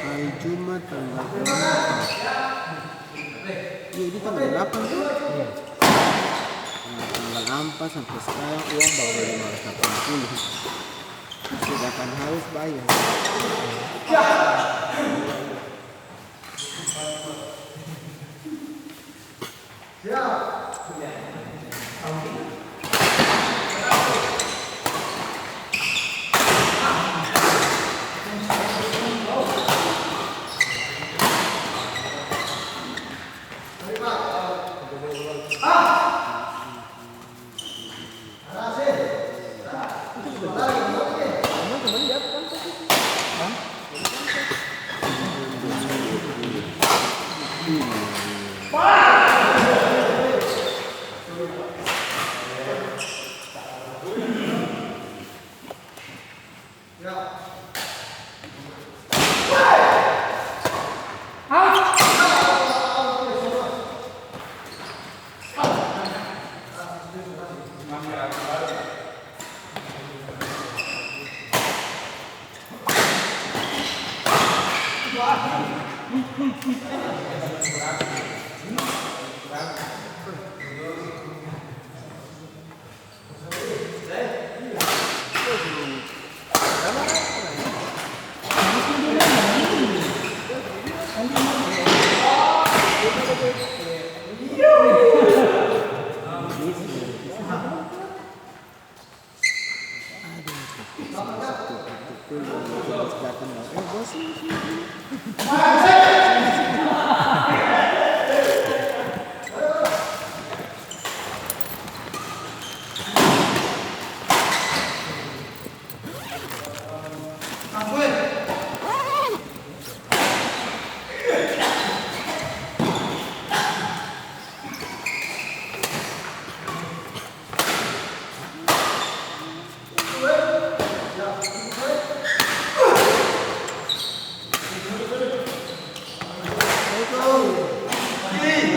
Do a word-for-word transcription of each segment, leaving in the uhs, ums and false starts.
Hari Jumat tanggal berapa? Iya, ini tanggal delapan tuh. Iya. Nah, tanggal empat sampai sekarang uang baru lima ratus delapan puluh. Sedangkan harus bayar. Assalamualaikum.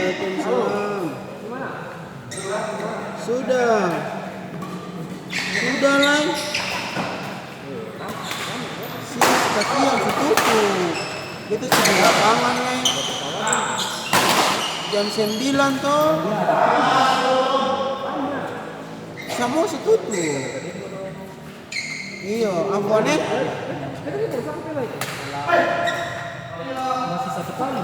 Waalaikumsalam. Sudah. Sudah lai. Sis, kasiang su tutup. Beta su di lapangan lai. Jam sembilan to. Samua su tutup. Iyo, ampun e. Masih satu kali.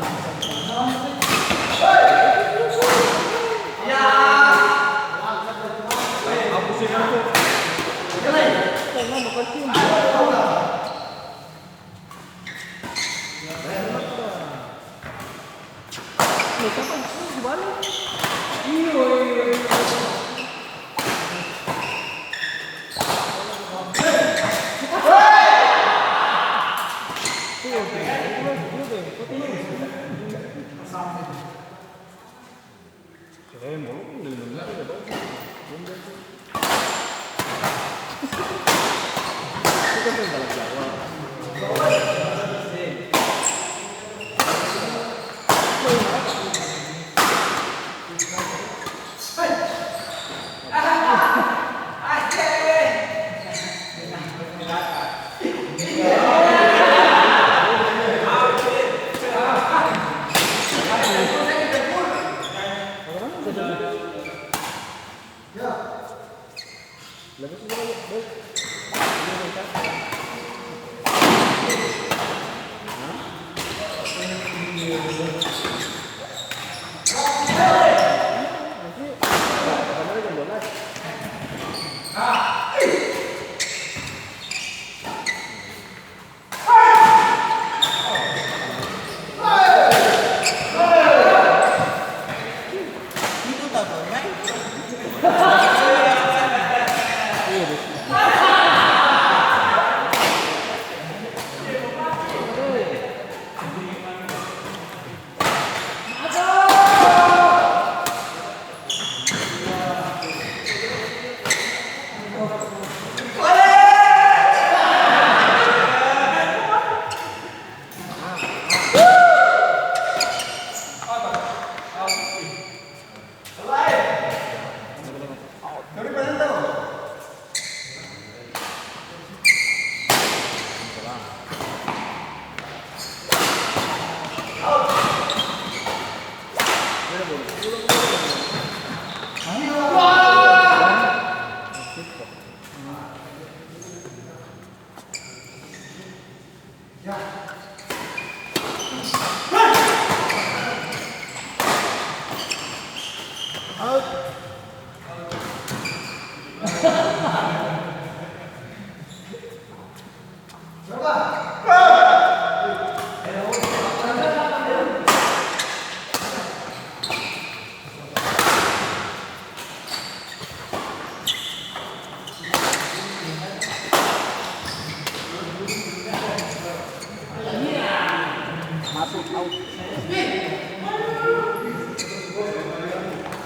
Masuk, out.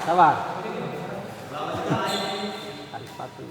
Sabar. Tarik sepatu.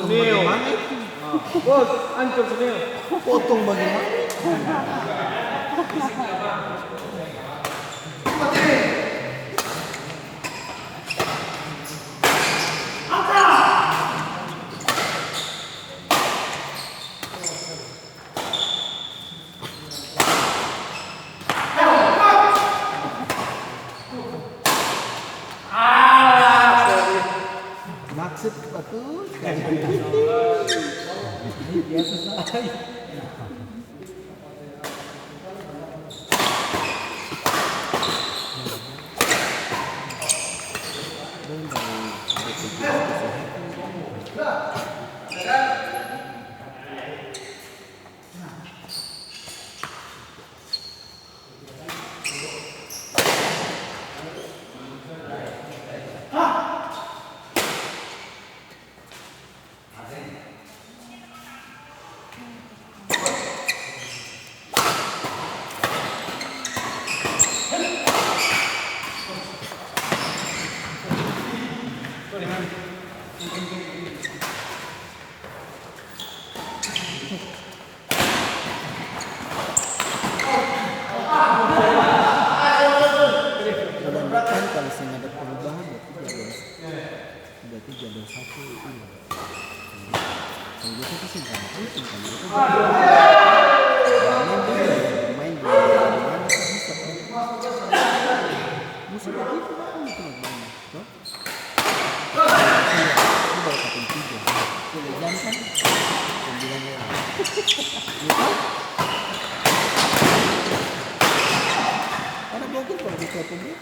Neo. Bos, ancur si Neo. Potong bagaimana? Maksud bagus. Ini biasa saja. Mudah-mudahan kalo seng ada perubahan, berarti dia bisa. Tiga, dua, satu, ini. Kalo dia tuh seng pernah pusing, kalo dia tuh main dulu, main di mana tuh bisa, kan? Musim bagitu, kan, itu main, to? Iya, ini baru katong tiga. Boleh jam, kan? Jam bilang lewat. Iya, kan? Karena bogor baru ditelepon dia.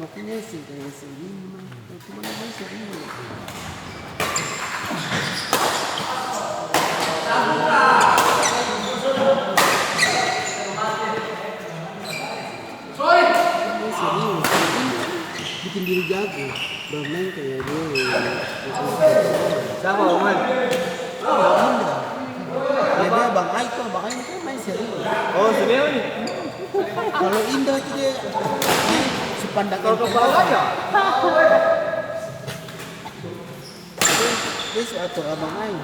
Makanya seng kaya seng ini, cuma namanya seng ini. Dia serius, dia bikin diri jago. Bermain kayak dia. Siapa, Oman? Indah. Ya, dia Bang Ai tuh, Bang Ai ini kan main serius. Oh, serius nih? Kalau Indah tuh dia, dia sepandak kalau kepala aja. Dia, dia seatur Abang Ai.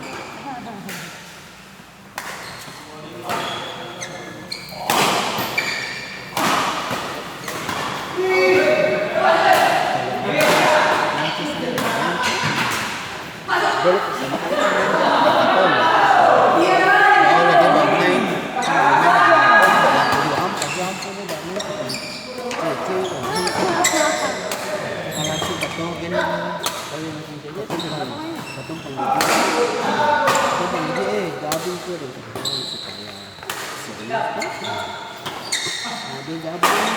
Katong pung dia, katong pung dia, eh, gabung tu deng katong supaya serius to. Nah, dia gabung,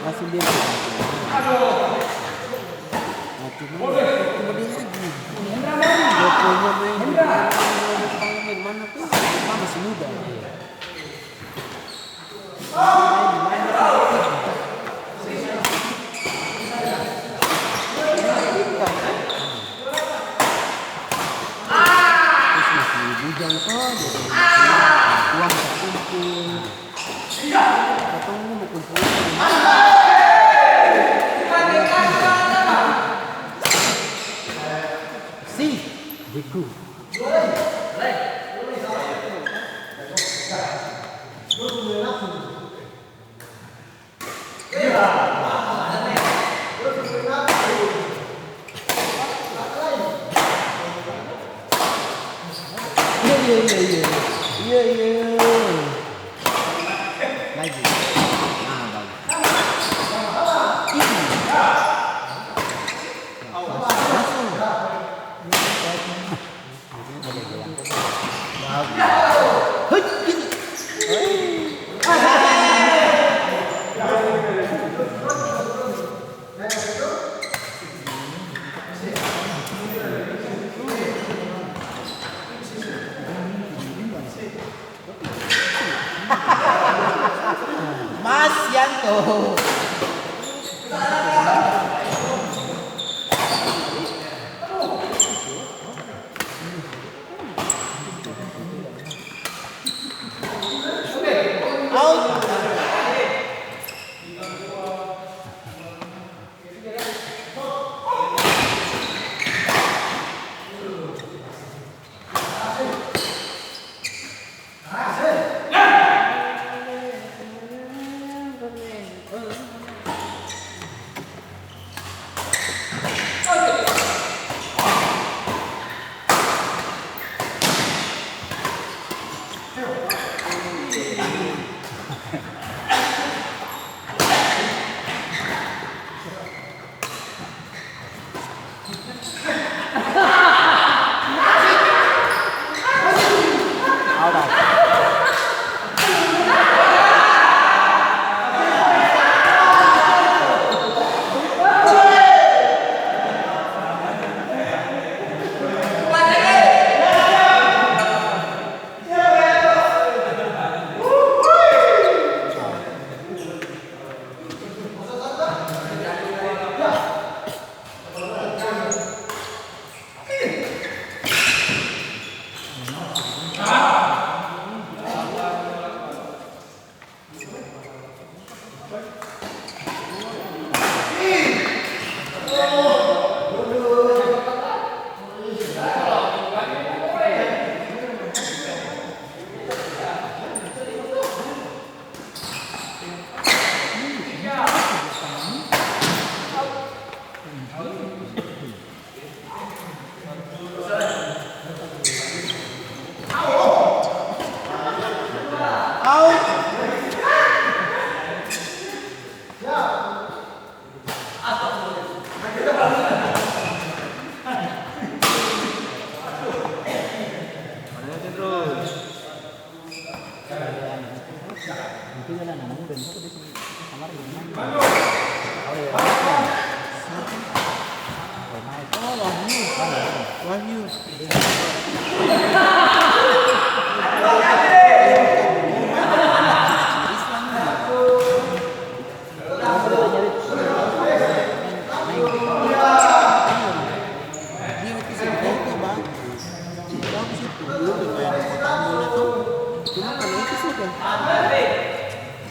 langsung dia bilang, "Nah, cuman, cuma dia lagi. Dia punya main, main mana pun, masih muda." Trus masih bujang to, jadi masih uang takumpul. Katong ni mo kumpul uang. Si, jago. Iya, iya, iya, iya. Iya, iya. Lagi. Nah, bagus. Ini. Masuk. Mas Yanto. Out.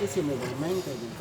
Dia seng mau main-main kaya gini.